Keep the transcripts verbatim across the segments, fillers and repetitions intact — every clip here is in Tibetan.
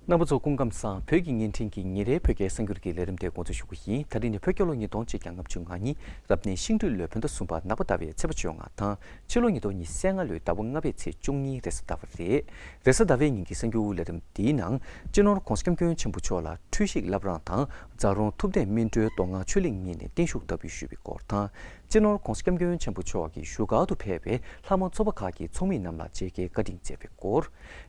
རྣམ་པ་ཚོ་སྐུ་ཁམས་བཟང་། བོད་ཀྱི་བརྙན་འཕྲིན་གྱི་ཉིན་རེའི་བོད་སྐད་གསར་འགྱུར་གྱི་ལས་རིམ་དེ་འགོ་འཛུགས་ཞུ་གི་ཡིན། ད་རིང་ནི་བོད་རྒྱལ་ལོ་ཉིས་སྟོང་ཆིག་བརྒྱ་ལྔ་བཅུ་ང་གཉིས་རབ་གནས་ཤིང་སྦྲུལ་ལོའི་བོད་ཟླ་གསུམ་པ་ནག་པ་ཟླ་བའི་ཚེས་པ་བཅོ་ལྔ་དང་ཕྱི་ལོ་ཉིས་སྟོང་ཉི་ཤུ་རྩ་ལྔ་ལོའི་ཟླ་བ་ལྔ་པའི་ཚེས་བཅུ་གཉིས་རེས་གཟའ་ཟླ་བ་རེད། རེས་གཟའ་ཟླ་བའི་ཉིན་གྱི་གསར་འགྱུར་ལས་རིམ་འདིའི་ནང་སྤྱི་ནོར་༧གོང་ས་༧སྐྱབས་མགོན་ཆེན་པོ་མཆོག་ལ་འཁྲུལ་ཞིག་བསླབ་རང་དང་རྫ་རོང་ཐུབ་བསྟན་སྨིན་གྲོལ་མདོ་སྔགས་ཆོས་གླིང་གཉིས་ནས་བརྟན་བཞུགས་བསྟར་འབུལ་ཞུས་པའི་སྐོར་དང་། སྤྱི་ནོར་༧གོང་ས་༧སྐྱབས་མགོན་ཆེན་པོ་མཆོག་གིས་བཞུགས་སྒར་དུ་ཕེབས་པའི་ལྷ་མོ་ཚོགས་པ་ཁག་གི་ཚོགས་མི་རྣམས་ལ་མཇལ་ཁའི་བཀའ་དྲིན་སྩལ་བའི་སྐོར།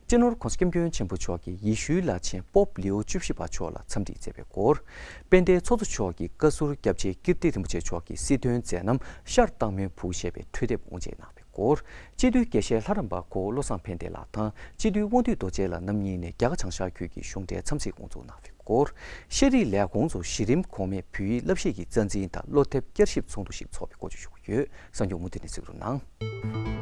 སྤྱི་ནོར་༧གོང་ས་༧སྐྱབས་མགོན་ཆེན་པོ་མཆོག་གིས་ཡེ་ཤུའི་བླ་ཆེན་པོབ་ལེའོ་བཅུ་བཞི་པ་མཆོག་ལ་འཚམས་འདྲི་མཛད་པའི་སྐོར། དཔལ་ལྡན་ཚོགས་གཙོ་མཆོག་གིས་བཀའ་ཟུར་སྐྱབས་རྗེ་ཀིརྟི་རིན་པོ་ཆེ་མཆོག་གི་སྲིད་དོན་མཛད་རྣམ་ཤར་རྟགས་མའི་བུ་ཞེས་པའི་འཕྲོས་དེབ་དབུ་འབྱེད་གནང་བའི་སྐོར། སྤྱི་འཐུས་དགེ་བཤེས་ལྷ་རམས་པ་ཁོ་བློ་བཟང་ཕན་བདེ་ལགས་དང་སྤྱི་འཐུས་དབང་འདུས་རྡོ་རྗེ་ལགས་རྣམ་གཉིས་ནས་རྒྱ་གར་བྱང་ཤར་ཁུལ་གྱི་གཞུང་འབྲེལ་འཚམས་གཟིགས་དབུ་འཛུགས་གནང་བའི་སྐོར། ཤེས་རིག་ལས་ཁུངས་སུ་གཞི་རིམ་གོང་མའི་བོད་ཡིག་བསླབ་གཞིའི་རྩ་འཛིན་དང་སློབ་དེབ་བསྐྱར་ཞིབ་ཚོགས་འདུ་ཞིག་འཚོགས་པའི་སྐོར་བརྗོད་ཞུ་གི་ཡོད། གསར་འགྱུར་མུ་མཐུད་ནས་གཟིགས་རོགས་གནང་།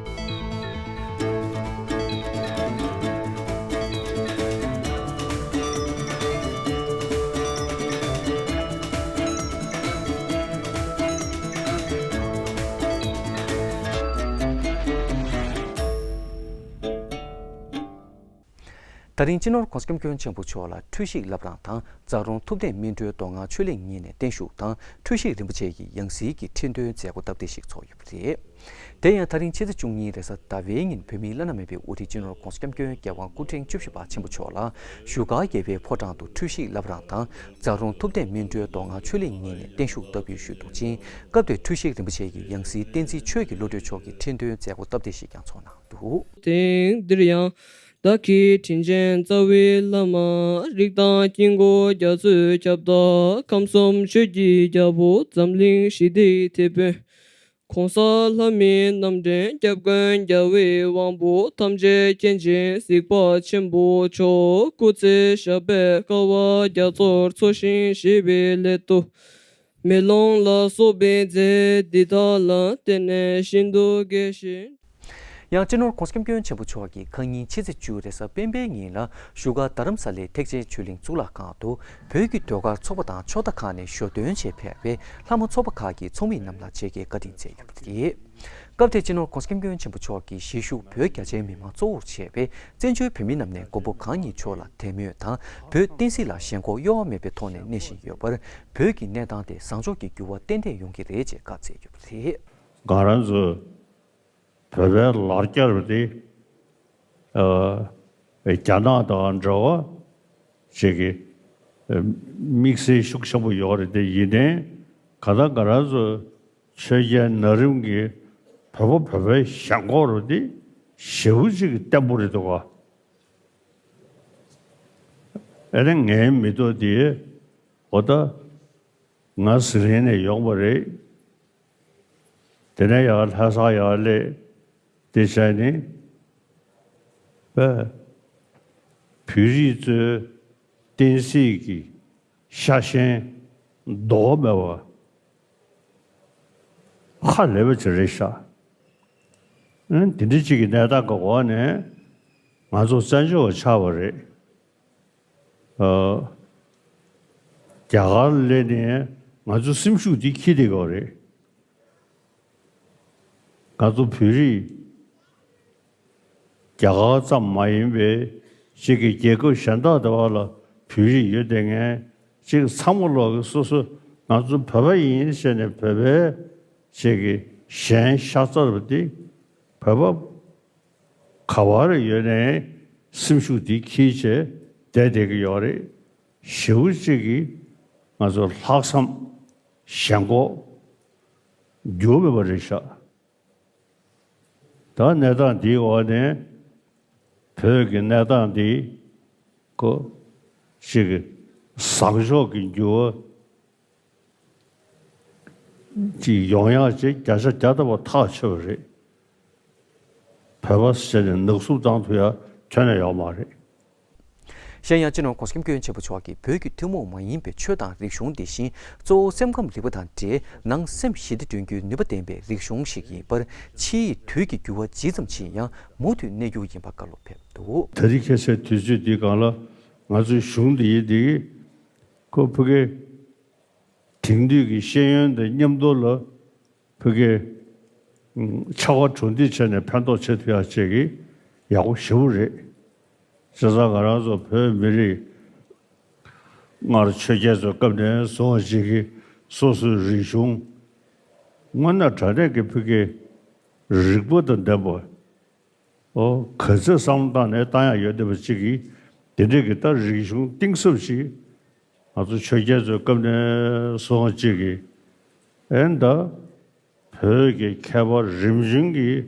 ད་རིང་སྤྱི་ནོར་༧གོང་ས་༧སྐྱབས་མགོན་ཆེན་པོ་མཆོག་ལ་འཁྲུལ་ཞིག་བསླབ་རང་དང་རྫ་རོང་ཐུབ་བསྟན་སྨིན་གྲོལ་མདོ་སྔགས་ཆོས་གླིང་གཉིས་ནས་བརྟན་བཞུགས་དང་འཁྲུལ་ཞིག་རིན་པོ་ཆེ་ཡི་ཡང་སྲིད་ཀྱི་ཁྲི་འདོན་མཛད་སྒོ་སྟབས་བདེ་ཞིག་ཚོགས་ཡོད་པ་རེད། དེ་ཡང་ད་རིང་ཕྱི་ཚེས་བཅུ་གཉིས་རེས་གཟའ་ཟླ་བའི་ཉིན་བོད་མིའི་བླ་ན་མེད་པའི་དབུ་ཁྲིད་སྤྱི་ནོར་༧གོང་ས་༧སྐྱབས་མགོན་རྒྱལ་དབང་སྐུ་ཕྲེང་བཅུ་བཞི་པ་ཆེན་པོ་མཆོག་ལ་བཞུགས་སྒར་རྒྱལ་བའི་ཕོ་བྲང་དུ་འཁྲུལ་ཞིག་བསླབ་རང་དང་རྫ་རོང་ཐུབ་བསྟན་སྨིན་གྲོལ་མདོ་སྔགས་ཆོས་གླིང་གཉིས་ནས་བརྟན་བཞུགས་བསྟར་འབུལ་ཞུས་འདུག་ཅིང་། སྐབས་དེར་འཁྲུལ་ཞིག་རིན་པོ་ཆེ་ཡི་ཡང་སྲིད་བསྟན་འཛིན་ཆོས་ཀྱི་བློ་གྲོས་མཆོག་གིས་ཁྲི་འདོན་མཛད་སྒོ་སྟབས་བདེ་ཞིག་ཀྱང་ཚོགས་གནང་འདུག་དེང་འདིར་ཡང་བདག་གི་དྲིན་ཅན་རྩ་བའི་བླ་མ། རིགས་དང་དཀྱིལ་འཁོར་རྒྱ་མཚོའི་ཁྱབ་བདག་ཁམས་གསུམ་ཆོས་ཀྱི་རྒྱལ་པོ་འཛམ་གླིང་ཞི་བདེའི་དེད་དཔོན། ༸གོང་ས་ལྷ་མིའི་རྣམ་འདྲེན་སྐྱབས་མགོན་རྒྱལ་བའི་དབང་པོ་ཐམས་ཅད་མཁྱེན་ཅིང་གཟིགས་པ་ཆེན་པོ་མཆོག་སྐུ་ཚེ་ཞབས་པད་དཀའ་བ་རྒྱ་མཚོར་འཚོ་ཞིང་གཞེས་པའི་སླད་དུ། མེ་ལོང་ལ་སོགས་པའི་རྫས་འདི་དག་ལ་བརྟེན་ནས་ཤིན་ཏུ་དགྱེས་ཤིང་། ཡང་སྤྱི་ནོར་༸གོང་ས་༸སྐྱབས་མགོན་ཆེན་པོ་མཆོག་གིས་ཁ་ཉིན་ཕྱི་ཚེས་བཅུ་རེས་གཟའ་སྤེན་པའི་ཉིན་ལ་བཞུགས་སྒར་རྡ་རམ་ས་ལའི་ཐེག་ཆེན་ཆོས་གླིང་གཙུག་ལག་ཁང་དུ་བོད་ཀྱི་ཟློས་གར་ཚོགས་པ་དང་ཕྱོགས་མཐའ་ཁག་ནས་ཞོ་སྟོན་ཆེད་ཕེབས་པའི་ལྷ་མོ་ཚོགས་པ་ཁག་གི་ཚོགས་མི་རྣམས་ལ་མཇལ་ཁའི་བཀའ་དྲིན་སྩལ་ཡོད་པ་རེད། སྐབས་དེར་སྤྱི་ནོར་༸གོང་ས་༸སྐྱབས་མགོན་ཆེན་པོ་མཆོག་གིས་གཞིས་བཞུགས་བོད་རྒྱ་ཆེའི་མི་མང་གཙོ་བོར་བྱས་པའི་བཙན་བྱོལ་བོད་མི་རྣམས་ནས་མགོན་པོ་གང་ཉིད་མཆོག་ལ་དད་མོས་དང་བོད་བསྟན་སྲིད་ལ་ཞེན་ཁོག་གཡོ་བ་མེད་པའི་ཐོག་ནས་གནས་བཞིན་ཡོད་པར། བོད་ཀྱི་གནས་སྟངས་དེ་བཟང་ཕྱོགས་ཀྱི་འགྱུར་བ་ཏན་ཏན་ཡོང་གི་རེད་ཅེས་བཀའ་སྩལ་ཡོད་པ་རེད། ང་རང་ཚོ་བོད་པའི་ལར་བསྐྱར་བ་དེ། ཨ། རྒྱ་ནག་དང་འབྲེལ་བ་ཅིག་གི་དམིགས་བསལ་ཤུགས་ཆེན་པོ་ཡོད་རེད་དེ། ཡིན་ནའི་གང་ལྟར་ང་རང་ཚོ་ཆོས་རྒྱལ་ནཱ་རོ་པ་གིས་བོད་པ་བོད་པའི་ཞེན་ཁོག་རུ་དེ་ཞེ་པོ་ཅིག་བརྟན་པོ་རེད་འདུག་ག་ཨེ་ནས་ངའི་མི་ཐོག་དེ་འོ་ད་ང་ཟི་ལིང་ནས་ཡོང་བ་རེད། དེ་ནས་ཡར་ལྷ་ས་ཡར་སླེབས། དེ་བྱས་ནས་བོད་རིགས་ཚོའི་བསྟན་སྲིད་ཀྱི་ཤ་ཞེན་ལྡོག་མེད་པ་ཧ་ལས་པ་ཅིག་རེད་ཤག་ཨ་ནི་དེ་འདྲ་ཅིག་གི་གནས་སྟངས་ཀྱི་འོག་ནས་ང་ཚོ་བཙན་བྱོལ་བ་ཆགས་པ་རེད། ཨ། རྒྱ་གར་སླེབས་ནས་ང་ཚོའི་སེམས་ཤུགས་འདི་འཁྱེར་བསྡད་ཡོད་རེད། ང་ཚོ་བོད་རིགས་རྒྱ་གར་ཙམ་མ་ཡིན་པའི་གཅིག་གི་རྒྱལ་ཁབ་གཞན་དག་དེ་བ་ལ་བོད་རིགས་ཡོད་བསྡད་མཁན་གཅིག་ཚང་མ་ལོག་གི་སོ་སོ་ང་ཚོ་བོད་པ་ཡིན་ཟེར་ནས་བོད་པའི་གཅིག་གི་ཞེན་ཤ་ཚ་རུ་དེ་བོད་པ་ག་བར་ཡོད་ནའི་སེམས་ཤུགས་དེ་འཁྱེར་བྱས་བསྡད་བསྡད་ཀྱི་ཡོད་རེད། ཞེ་པོ་ཅིག་གིས་ང་ཚོ་ལྷག་བསམ་ཞེན་ཁོག་འགྱུར་མེད་པ་རེད་ཤག་ད་གནས་སྟངས་འདིའི་འོག་ནས་བོད་ཀྱི་གནས་སྟངས་འདི་ཀོ་ཅིག་གི་བཟང་ཕྱོགས་ཀྱི་འགྱུར་བ་ཅིག་ཡོང་ཡག་ཅིག་བརྒྱ་ཆ་བརྒྱ་ཐམ་པ་ཐག་ཆོད་པ་རེད། བོད་པ་ཟེར་ནས་ནག་བསུབ་བཏང་ཐུབ་ཡག་ཁྱོན་ནས་ཡོད་མ་རེད། གཞན་ཡང་སྤྱི་ནོར་༸གོང་ས་༸སྐྱབས་མགོན་ཆེན་པོ་མཆོག་གིས་བོད་ཀྱི་ཐུན་མོང་མ་ཡིན་པའི་ཆོས་དང་རིག་གཞུང་འདི་བཞིན་གཙོ་བོ་སེམས་ཁམས་རིག་པ་དང་འབྲེལ་ནང་སེམས་ཞི་བདེ་བསྐྲུན་རྒྱུའི་ནུས་པ་ལྡན་པའི་རིག་གཞུང་ཞིག་ཡིན་པར། ཕྱིའི་དུས་ཀྱི་འགྱུར་བ་ཇི་ཙམ་ཕྱིན་ཡང་མུ་མཐུད་གནས་རྒྱུ་ཡིན་པ་བཀའ་སློབ་ཕེབས་འདུག་ད་རིང་ཁ་སང་དུས་ཚོད་འདི་སྒང་ལ་ང་ཚོའི་གཞུང་འདི་ཡིན་འདི་ཁོ་ཕ་གི་དེང་དུས་ཀྱི་ཤེས་ཡོན་དང་མཉམ་དུ་ལ་ཕ་གི་ཕྱར་བ་གྲུ་འདེགས་བྱས་ནས་ཕན་ཐོགས་བྱེད་ཐུབ་ཡག་ཅིག་གི་ཡག་པོ་ཞེ་པོ་རེད། བྱས་ཙང་ང་རང་ཚོ་བོད་མི་རིགས་སྔར་ཆོས་རྒྱལ་ཚོའི་སྐབས་ནས་བཟུང་བ་ཅིག་གིས་སོ་སོའི་རིག་གཞུང་དངོས་གནས་དྲང་གནས་ཀྱི་ཕ་གི་རིག་པ་དང་ལྡན་པ། ཨོ། ག་ཚོད་བསམ་བློ་བཏང་ནས་བཏང་ཡག་ཡོད་བསྡད་པ་ཅིག་གིས་དེ་འདྲས་ཀྱི་ད་རིག་གཞུང་གཏིང་ཟབ་ཅིག་ང་ཚོ་ཆོས་རྒྱལ་ཚོའི་སྐབས་ནས་བཟུང་བ་ཅིག་གིས་ཨེ་ད་བོད་ཀྱི་མཁས་པ་རིམ་བྱོན་གྱིས་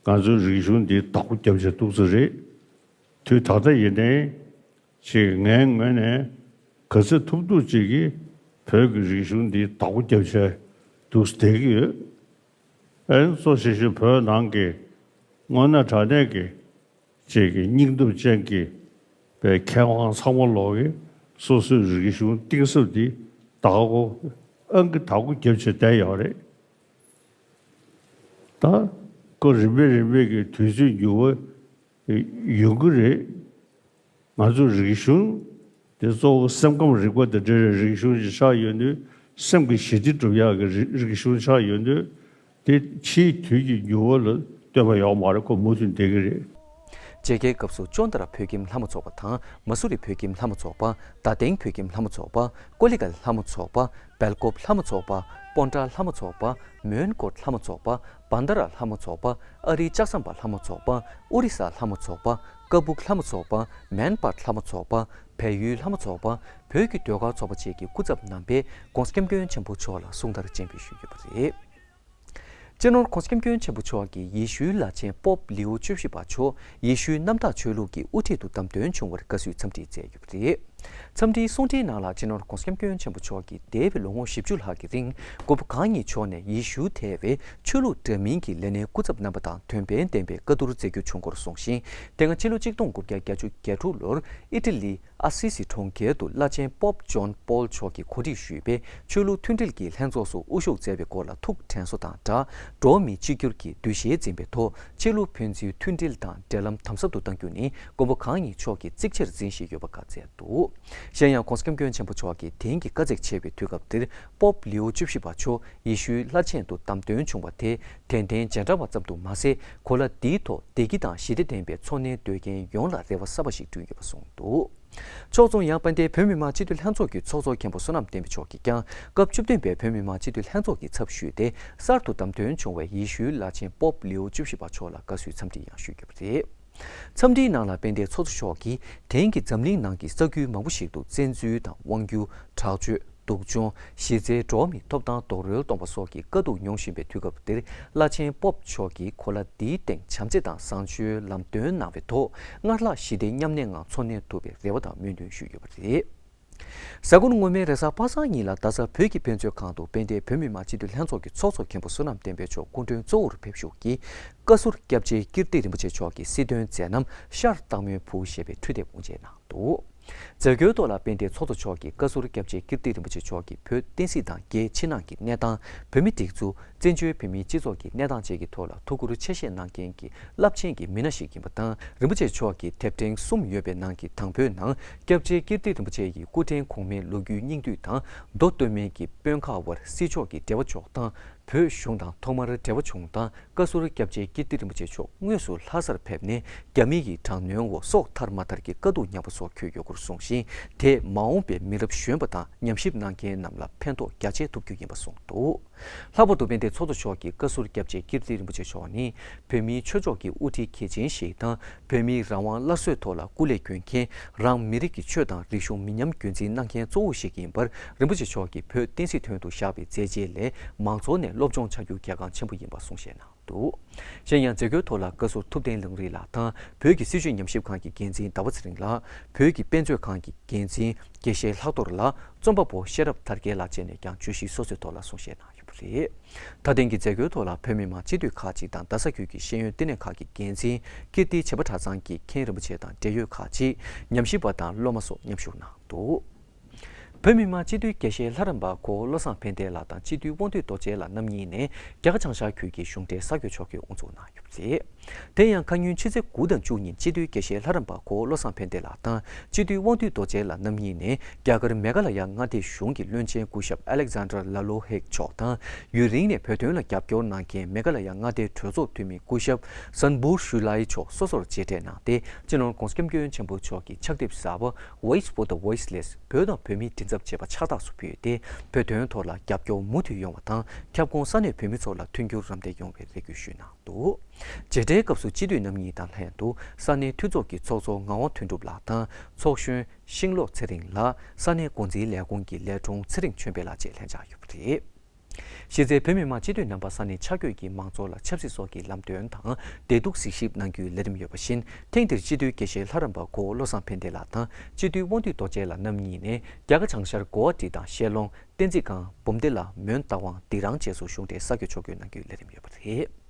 ང་ཚོའི་རིག་གཞུང་འདི་བདག་པོ་རྒྱབ་བྱས་འདུག་ས་རེད། དུས་ད་ལྟ་ཡིན་ནའི་ཅིག་ངའི་ངོས་ནས་ག་ཚོད་ཐུབ་ཐུབ་ཅིག་གིས་བོད་ཀྱི་རིག་གཞུང་འདི་བདག་པོ་རྒྱབ་བྱས་འདུག་ས་བསྡད་ཀྱི་ཡོད། ཨེ་གཙོ་ཆེ་ཤོས་བོད་ནང་གི་དངོས་གནས་དྲང་གནས་ཀྱི་ཅིག་གི་སྙིང་སྟོབས་ཅན་གྱི་པའི་མཁས་དབང་ཚང་མ་ལོག་གིས་སོ་སོའི་རིག་གཞུང་གཏིང་ཟབ་འདི་བདག་པོ་ཨང་ཀི་བདག་པོ་རྒྱབ་བྱས་བསྡད་ཡོད་རེད། ད་ཁོ་རིམ་པས་རིམ་པས་ཀྱི་དུས་ཚོད་འགྱུར་བ་ཡོང་གི་རེད། ང་ཚོའི་རིག་གཞུང་དེ་གཙོ་བོ་སེམས་ཁམས་རིག་པ་དང་འབྲེལ་བའི་རིག་གཞུང་ཞིག་ཆགས་ཡོད་དུས། སེམས་ཀྱི་ཞི་བདེ་སྒྲུབ་ཡག་གི་རིག་རིག་གཞུང་ཆགས་ཡོད་དུས། དེ་ཕྱིའི་དུས་ཀྱི་འགྱུར་བ་ལ་ལྟོས་པ་ཡོད་མ་རེད། ཁོ་མུ་མཐུད་བསྡད་ཀྱི་རེད། མཇལ་ཁའི་སྐབས་སུ་ཅོན་ཏ་ར་བོད་ཁྱིམ་ལྷ་མོ་ཚོགས་པ་དང་། མ་སུ་རི་བོད་ཁྱིམ་ལྷ་མོ་ཚོགས་པ། རྡ་སྟེང་བོད་ཁྱིམ་ལྷ་མོ་ཚོགས་པ། ཀོ་ལི་གྷལ་ལྷ་མོ་ཚོགས་པ། སྦེལ་ཀོབ་ལྷ་མོ་ཚོགས་པ། སྤོན་ཊ་ལྷ་མོ་ཚོགས་པ། མོན་གྷོ་ལྷ་མོ་ཚོགས་པ། བན་ད་ར་ལྷ་མོ་ཚོགས་པ། ཨ་རིའི་ལྕགས་ཟམ་པ་ལྷ་མོ་ཚོགས་པ། ཨོ་རི་ས་ལྷ་མོ་ཚོགས་པ། ཀ་སྦུག་ལྷ་མོ་ཚོགས་པ། མན་པར་ལྷ་མོ་ཚོགས་པ། བལ་ཡུལ་ལྷ་མོ་ཚོགས་པ། བོད་ཀྱི་ཟློས་གར་ཚོགས་པ་བཅས་ཀྱི་སྐུ་ཚབ་རྣམ་པས་༸གོང་ས་༸སྐྱབས་མགོན་ཆེན་པོ་མཆོག་ལ་གཟུངས་དར་སྤྱན་འབུལ་ཞུས་ཡོད་པ་རེད། སྤྱི་ནོར་༸གོང་ས་༸སྐྱབས་མགོན་ཆེན་པོ་མཆོག་གིས་ཡེ་ཤུའི་བླ་ཆེན་པོབ་ལིའུ་བཅུ་བཞི་པ་མཆོག་ཡེ་ཤུའི་གནམ་བདག་ཆོས་ལུགས་ཀྱི་དབུ་ཁྲིད་དུ་བདམས་ཐོན་བྱུང་བར་དགའ་བསུའི་འཚམས་འདྲི་སྩལ་ཡོད་པ་རེད། འཚམས་འདྲིའི་གསུང་འཕྲིན་ནང་ལ་སྤྱི་ནོར་༸གོང་ས་༸སྐྱབས་མགོན་ཆེན་པོ་མཆོག་གིས་འདས་པའི་ལོ་ངོ་བཞི་བཅུ་ལྷག་གི་རིང་མགོན་པོ་གང་ཉིད་མཆོག་ནས་ཡེ་ཤུ་ཐེ་བའི་ཆོས་ལུགས་འདྲ་མིན་གྱི་ལས་སྣེའི་སྐུ་ཚབ་རྣམ་པ་དང་དོན་ཕན་ལྡན་པའི་བཀའ་བསྡུར་མཛད་རྒྱུ་བྱུང་སྐོར་གསུངས་ཤིང་། དེ་སྔ་ཕྱི་ལོ་ཆིག་སྟོང་དགུ་བརྒྱ་བརྒྱད་ཅུ་གྱ་དྲུག་ལོར་ཨི་ཊ་ལི། ཨ་སི་སི་གྲོང་ཁྱེར་དུ་བླ་ཆེན་པོབ་ཇོན་པོལ་མཆོག་གིས་གོ་སྒྲིག་ཞུས་པའི་ཆོས་ལུགས་མཐུན་སྒྲིལ་གྱི་ལྷན་ཚོགས་སུ་དབུ་བཞུགས་མཛད་པའི་སྐོར་ལ་ཐུགས་དྲན་གསོ་དང་སྦྲགས། འགྲོ་བ་མི་གཅིག་གྱུར་གྱི་འདུ་ཤེས་འཛིན་པའི་ཐོག་ཆོས་ལུགས་ཕན་ཚུན་མཐུན་སྒྲིལ་དང་འབྲེལ་ལམ་དམ་ཟབ་ཏུ་གཏང་རྒྱུ་ནི་མགོན་པོ་གང་ཉིད་མཆོག་གིས་གཙིགས་ཆེར་འཛིན་བཞིན་ཡོད་པ་བཀའ་སྩལ་འདུག། གཞན་ཡང་༸གོང་ས་༸སྐྱབས་མགོན་ཆེན་པོ་མཆོག་གིས་དེང་གི་དཀའ་ཚེགས་ཆེ་བའི་དུས་སྐབས་འདིར་པོབ་ལིའུ་བཅུ་བཞི་པ་མཆོག་ཡེ་ཤུའི་བླ་ཆེན་དུ་བདམས་ཐོན་བྱུང་བ་དེ་དད་ལྡན་རྗེས་འབྲང་བ་ཙམ་དུ་མ་ཟད། གོ་ལ་འདིའི་ཐོག་བདེ་སྐྱིད་དང་ཞི་བདེ་ལྡན་པའི་འཚོ་གནས་སྡོད་མཁན་ཡོངས་ལ་རེ་བ་གསར་པ་ཞིག་བསྐྲུན་ཡོད་པ་གསུངས་འདུག། ཕྱོགས་མཚུངས་ཡང་དཔལ་ལྡན་བོད་མི་མང་སྤྱི་འཐུས་ལྷན་ཚོགས་ཀྱི་ཚོགས་གཙོ་མཁན་པོ་བསོད་ནམས་བསྟན་འཕེལ་མཆོག་གིས་ཀྱང་སྐབས་བཅུ་བདུན་པའི་བོད་མི་མང་སྤྱི་འཐུས་ལྷན་ཚོགས་ཀྱི་ཚབ་ཞུས་ཏེ། གསར་དུ་བདམས་ཐོན་བྱུང་བའི་ཡེ་ཤུའི་བླ་ཆེན་པོབ་ལིའུ་བཅུ་བཞི་པ་མཆོག་ལ་དགའ་བསུའི་འཚམས་འདྲི་ཡང་ཞུས་ཡོད་པ་རེད། འཚམས་འདྲིའི་ནང་ལ་དཔལ་ལྡན་ཚོགས་གཙོ་མཆོག་གིས་དེང་གི་འཛམ་གླིང་ནང་གི་ས་ཁུལ་མང་པོ་ཞིག་ཏུ་བཙན་འཛུལ་དང་དབང་སྒྱུར། དྲག་སྤྱོད། སྡུག་སྦྱོང་། གཞི་རྩའི་འགྲོ་བ་མིའི་ཐོབ་ཐང་རྡོག་རོལ་གཏོང་བ་སོགས་ཀྱི་དཀའ་སྡུག་མྱོང་བཞིན་པའི་དུས་སྐབས་འདིར། བླ་ཆེན་པོབ་མཆོག་གིས་གོ་ལ་འདིའི་སྟེང་བྱམས་བརྩེ་དང་བཟང་སྤྱོད་ལམ་སྟོན་གནང་བའི་ཐོག་སྔར་ལྷག་ཞི་བདེ་མཉམ་གནས་ངང་འཚོ་གནས་ཐུབ་པའི་རེ་བ་དང་སྨོན་འདུན་ཞུས་ཡོད་པ་རེད། གཟའ་འཁོར་སྔོན་མའི་རེས་གཟའ་པ་སངས་ཉིན་ལ་རྡ་ས་བོད་ཀྱི་དཔེ་མཛོད་ཁང་དུ་དཔལ་ལྡན་བོད་མི་མང་སྤྱི་འཐུས་ལྷན་ཚོགས་ཀྱི་ཚོགས་གཙོ་མཁན་པོ་བསོད་ནམས་བསྟན་འཕེལ་མཆོག་སྐུ་མགྲོན་གཙོ་བོར་ཕེབས་བཞུགས་ཀྱིས། བཀའ་ཟུར་སྐྱབས་རྗེ་ཀིརྟི་རིན་པོ་ཆེ་མཆོག་གི་སྲིད་དོན་མཛད་རྣམ་ཤར་སྟག་མོའི་བུ་ཞེས་པའི་འཕྲུལ་དེབ་དབུ་འབྱེད་གནང་འདུག། མཛད་སྒོའི་ཐོག་ལ་དཔལ་ལྡན་ཚོགས་གཙོ་མཆོག་གིས་བཀའ་ཟུར་སྐྱབས་རྗེ་ཀིརྟི་རིན་པོ་ཆེ་མཆོག་གིས་བོད་བསྟན་སྲིད་དང་རྒྱལ་ཕྱི་ནང་གི་གནས་སྟངས། བོད་མི་སྒྲིག་འཛུགས། བཙན་བྱོལ་བོད་མིའི་སྤྱི་ཚོགས་ཀྱི་གནས་སྟངས་བཅས་ཀྱི་ཐོག་ལ་ཐུགས་ཁུར་ཆེ་བཞེས་གནང་མཁན་གྱི་རླབས་ཆེན་གྱི་མི་སྣ་ཞིག་ཡིན་པ་དང་། རིན་པོ་ཆེ་མཆོག་གིས་དེབ་ཕྲེང་གསུམ་ཡོད་པའི་ནང་གི་དང་པོའི་ནང་། སྐྱབས་རྗེ་ཀིརྟི་རིན་པོ་ཆེ་ཡི་སྐུ་ཕྲེང་གོང་མའི་ལོ་རྒྱུས་སྙིང་བསྡུས་དང་། མདོ་སྟོད་སྨད་ཀྱི་དཔོན་ཁག་དབར་སྲིད་ཕྱོགས་ཀྱི་འབྲེལ་བ་འཇོག་སྟངས། བོད་གཞུང་དང་ཐོག་མར་འབྲེལ་བ་བྱུང་སྟངས། བཀའ་ཟུར་སྐྱབས་རྗེ་ཀིརྟི་རིན་པོ་ཆེ་མཆོག་དངོས་སུ་ལྷ་སར་ཕེབས་ནས། རྒྱ་མི་ཡི་དྲག་གནོན་འོག་སྲོག་ཐར་མ་ཐར་གྱི་དཀའ་སྡུག་མྱངས་པ་སོགས་འཁོད་ཡོད་སྐོར་གསུངས་ཤིང་། དེས་མ་འོངས་པའི་མི་རབས་གཞོན་པ་དང་ཉམས་ཞིབ་གནང་མཁན་རྣམས་ལ་ཕན་ཐོགས་རྒྱ་ཆེ་ཐོབ་རྒྱུ་ཡིན་པ་གསུངས་འདུག། ལྷག་པར་དུ་དཔལ་ལྡན་ཚོགས་གཙོ་མཆོག་གིས་བཀའ་ཟུར་སྐྱབས་རྗེ་ཀིརྟི་རིན་པོ་ཆེ་མཆོག་ནི་བོད་མིའི་ཆོས་ཕྱོགས་ཀྱི་དབུ་ཁྲིད་གལ་ཆེན་ཞིག་དང་། བོད་མིའི་རང་དབང་སླར་གསོའི་ཐོག་ལ་སྐུ་ལས་འཁྱོལ་མཁན། རང་མི་རིགས་ཀྱི་ཆོས་དང་རིག་གཞུང་མི་ཉམས་རྒྱུན་འཛིན་གནང་མཁན་གཙོ་བོ་ཞིག་ཡིན་པར། རིན་པོ་ཆེ་མཆོག་གིས་བོད་བསྟན་སྲིད་དོན་དུ་བཞག་པའི་མཛད་རྗེས་ལས། མང་ཚོགས་ནས་སློབ་སྦྱོང་བྱ་རྒྱུ་གལ་འགངས་ཆེན་པོ་ཡིན་པ་གསུངས་བཞེས་གནང་འདུག། གཞན་ཡང་། མཛད་སྒོའི་ཐོག་ལ་བཀའ་ཟུར་ཐུབ་བསྟན་ལམ་རིམ་ལགས་དང་། བོད་ཀྱི་སྲིད་བྱུས་ཉམས་ཞིབ་ཁང་གི་འགན་འཛིན་ཟླ་བ་ཚེ་རིང་ལགས། བོད་ཀྱི་དཔེ་མཛོད་ཁང་གི་འགན་འཛིན་དགེ་བཤེས་ལྷག་རྡོར་ལགས། རྩོམ་པ་པོ་ཤེས་རབ་དར་རྒྱས་ལགས་བཅས་ནས་ཀྱང་བརྗོད་གཞི་སོ་སོའི་ཐོག་ལ་གསུང་བཤད་གནང་ཡོད་པ་རེད། ད་ཐེངས་ཀྱི་མཛད་སྒོའི་ཐོག་ལ་བོད་མི་མང་སྤྱི་འཐུས་ཁག་ཅིག་དང་། རྡ་ས་ཁུལ་གྱི་ཤེས་ཡོན་བསྟི་གནས་ཁག་གི་འགན་འཛིན། ཀིརྟི་བྱེས་པ་གྲྭ་ཚང་གི་མཁན་རིན་པོ་ཆེ་དང་འབྲེལ་ཡོད་ཁག་ཅིག་ཉམས་ཞིབ་པ་དང་སློབ་མ་སོགས་མཉམ་ཞུགས་གནང་འདུག། བོད་མི་མང་སྤྱི་འཐུས་དགེ་བཤེས་ལྷ་རམས་པ་གོ་བོ་བློ་བཟང་ཕན་བདེ་ལགས་དང་སྤྱི་འཐུས་དབང་འདུས་རྡོ་རྗེ་ལགས་རྣམ་གཉིས་ནས་རྒྱ་གར་བྱང་ཤར་ཁུལ་གྱི་གཞུང་འབྲེལ་གསར་འགོད་ཕྱོགས་ཀྱི་དབུ་འཛུགས་གནང་ཡོད་པ་རེད། དེ་ཡང་ཁ་སྔོན་ཕྱི་ཚེས་དགུ་དང་བཅུ་ཉིན་སྤྱི་འཐུས་དགེ་བཤེས་ལྷ་རམས་པ་གོ་བློ་བཟང་ཕན་བདེ་ལགས་དང་སྤྱི་འཐུས་དབང་འདུས་རྡོ་རྗེ་ལགས་རྣམ་གཉིས་ནས་རྒྱ་གར་མེ་ག་ལ་ཡ་མངའ་སྡེའི་གཞུང་གི་བློན་ཆེན་སྐུ་ཞབས་Alexander Lalorhek མཆོག་དང་ཡུན་རིང་ནས་བོད་དོན་ལ་རྒྱབ་སྐྱོར་གནང་མཁན་མེ་ག་ལ་ཡ་མངའ་སྡེའི་གྲོས་ཚོགས་འཐུས་མི་སྐུ་ཞབས་Sanbur Shullai མཆོག་སོ་སོར་མཇལ་འཕྲད་གནང་སྟེ་སྤྱི་ནོར་༸གོང་ས་༸སྐྱབས་མགོན་ཆེན་པོ་མཆོག་གི་ཕྱག་དེབ་གསར་པ་Voice for the Voiceless བོད་དང་བོད་མིའི་མགྲིན་ཚབ་ཅེས་པ་ཕྱག་རྟགས་སུ་ཕུལ་ཏེ་བོད་དོན་ཐོག་ལ་རྒྱབ་སྐྱོར་མུ་མཐུད་ཡོང་བ་དང་ཁྱབ་ཁོངས་ས་གནས་བོད་མི་ཚོ་ལ་མཐུན་འགྱུར་རམ་འདེགས་ཡོང་བའི་རེ་སྐུལ་ཞུས་གནང་འདུག་མཇལ་འཕྲད་སྐབས་སུ་སྤྱི་འཐུས་རྣམ་གཉིས་དང་ལྷན་དུ་ས་གནས་འཐུས་ཚོགས་ཀྱི་ཚོགས་གཙོ་ངག་དབང་དོན་གྲུབ་ལགས་དང་ཚོགས་གཞོན་ཤིང་ལོ་ཚེ་རིང་ལགས། ས་གནས་འགོ་འཛིན་ལས་ཁུངས་ཀྱི་ལས་དྲུང་ཚེ་རིང་ཆོས་འཕེལ་ལགས་བཅས་ལྷན་བཅར་ཡོད་པ་རེད། གཞི་རྩའི་བོད་མི་མང་སྤྱི་འཐུས་རྣམ་པ་ས་གནས་ཆ་བགོས་ཀྱིས་མང་ཚོགས་ལ་ཆབ་སྲིད་སོགས་ཀྱི་ལམ་སྟོན་དང་བདེ་སྡུག་གཟིགས་ཞིབ་གནང་རྒྱུའི་ལས་རིམ་ཡོད་པ་བཞིན་ཐེངས་འདིར་སྤྱི་འཐུས་དགེ་བཤེས་ལྷ་རམས་པ་གོ་བློ་བཟང་ཕན་བདེ་ལགས་དང་སྤྱི་འཐུས་དབང་འདུས་རྡོ་རྗེ་ལགས་རྣམ་གཉིས་ནས་རྒྱ་གར་བྱང་ཤར་གོ་ཝ་ཊི་དང་ཤེ་ལོང་། བསྟན་འཛིན་སྒང་། བུམ་སྡེ་ལ་མོན་རྟ་དབང་སྡིག་རང་བཅས་སུ་གཞུང་འབྲེལ་ས་བགོས་ཕྱོགས་བསྐྱོད་གནང་རྒྱུའི་ལས་རིམ་ཡོད་པ་རེད།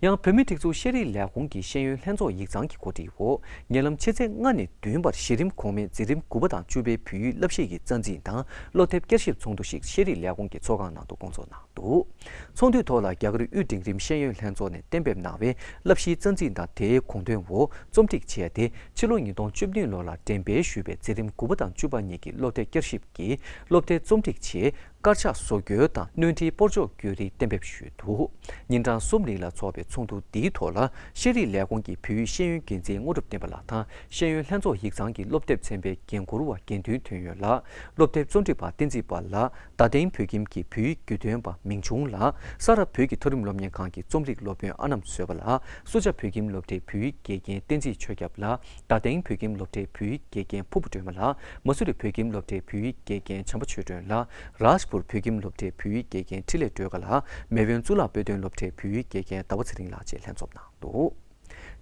ཡང་བོད་མིའི་སྒྲིག་འཛུགས་ཤེས་རིག་ལས་ཁུངས་ཀྱི་ཤེས་ཡོན་ལྷན་ཚོགས་ཡིག་ཚང་གི་གོ་སྒྲིག་འོག་ཉེ་ལམ་ཕྱི་ཚེས་ལྔ་ནས་བདུན་བར་གཞི་རིམ་གོང་མའི་འཛིན་རིམ་དགུ་པ་དང་བཅུ་པའི་བོད་ཡིག་བསླབ་གཞི་ཡི་རྩ་འཛིན་དང་སློབ་དེབ་བསྐྱར་ཞིབ་ཚོགས་འདུ་ཞིག་ཤེས་རིག་ལས་ཁུངས་ཀྱི་ཚོགས་ཁང་ནང་དུ་སྐོང་ཚོགས་གནང་འདུག་ཚོགས་འདུའི་ཐོག་ལ་རྒྱ་གར་དབུས་འབྲིང་རིམ་ཤེས་ཡོན་ལྷན་ཚོགས་ནས་གཏན་འབེབས་གནང་བའི་བསླབ་གཞིའི་རྩ་འཛིན་དང་དེའི་དགོངས་དོན་འོག་རྩོམ་སྒྲིག་བྱས་ཏེ་ཕྱི་ལོ་ཉིས་སྟོང་བཅུ་བདུན་ལོ་ལ་འགྲེམས་སྤེལ་ཞུས་པའི་འཛིན་རིམ་དགུ་པ་དང་བཅུ་པ་གཉིས་ཀྱི་སློབ་དེབ་བསྐྱར་ཞིབ་ཀྱི་སློབ་དེབ་རྩོམ་སྒྲིག་ཆེད་དཀར་ཆག་བཟོ་རྒྱུ་དང་སྣོན་འཕྲིའི་སྤོར་གཅོག་བརྒྱུད་རིམ་གཏན་འབེབས་ཞུས་འདུག་ཉིན་གྲངས་གསུམ་རིང་ལ་འཚོགས་པའི་ཚོགས་འདུ་འདིའི་ཐོག་ལ་ཤེས་རིག་ལས་ཁུངས་ཀྱི་བོད་ཡིག་ཤེས་ཡོན་འགན་འཛིན་དངོས་གྲུབ་བསྟན་པ་ལགས་དང་ཤེས་ཡོན་ལྷན་ཚོགས་ཡིག་ཚང་གི་སློབ་དེབ་ཚན་པའི་འགན་འཁུར་བ་དགེ་འདུན་དོན་ཡོད་ལགས། སློབ་དེབ་རྩོམ་སྒྲིག་པ་བསྟན་འཛིན་དཔལ་ལགས། རྡ་སྟེང་བོད་ཁྱིམ་གྱི་བོད་ཡིག་རྒྱུས་སྟོན་པ་མིང་ཆུང་ལགས། ས་རཱ་བོད་ཀྱི་མཐོ་རིམ་སློབ་གཉེར་ཁང་གི་རྩོམ་རིག་སློབ་དཔོན་ཨ་ནམ་བཟོད་པ་ལགས། སུ་ཇཱ་བོད་ཁྱིམ་སློབ་གྲྭའི་བོད་ཡིག་དགེ་རྒན་བསྟན་འཛིན་ཆོས་སྐྱབས་ལགས། རྡ་སྟེང་བོད་ཁྱིམ་སློབ་གྲྭའི་བོད་ཡིག་དགེ་རྒན་ཕུར་བུ་སྒྲོལ་མ་ལགས། མ་སུ་རི་བོད་ཁྱིམ་སློབ་གྲྭའི་བོད་ཡིག་དགེ་རྒན་བྱམས་པ་ཆོས་སྒྲོན་ལགས། རཱཇ་པུར་བོད་ཁྱིམ་སློབ་གྲྭའི་བོད་ཡིག་དགེ་རྒན་འཕྲིན་ལས་སྒྲོལ་དཀར་ལགས། མེས་དབོན་གཙུག་ལག་དཔེ་སྟོན་སློབ་གྲྭའི་བོད་ཡིག་དགེ་རྒན་ཟླ་བ་ཚེ་རིང་ལགས་བཅས་ལྷན་འཛོམས་གནང་འདུག་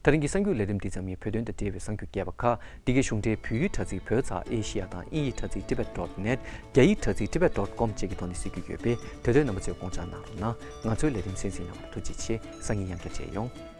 ད་རིང་གི་གསར་འགྱུར་ལས་རིམ་འདི་ཙམ་ཡིན། བོད་དོན་དང་འབྲེལ་བའི་གསར་འགྱུར་རྒྱས་པ་ཁག་འདི་གའི་གཞུང་འབྲེལ་བོད་ཡིག་དྲ་ཚིགས་བོད་ཚགས་ཨེ་ཤི་ཡ་དང་དབྱིན་ཡིག་དྲ་ཚིགས་tibet dot net། རྒྱ་ཡིག་དྲ་ཚིགས་tibet dot com བཅས་ཀྱི་ཐོག་ནས་གཟིགས་རྒྱུ་ཡོད་པས་དེ་དོན་རྣམ་པ་ཚོས་དགོངས་འཇགས་གནང་རོགས་གནང་། ང་ཚོའི་ལས་རིམ་གསན་གཟིགས་གནང་བར་ཐུགས་རྗེ་ཆེ། སང་ཉིན་ཡང་བསྐྱར་མཇལ་ཡོང་།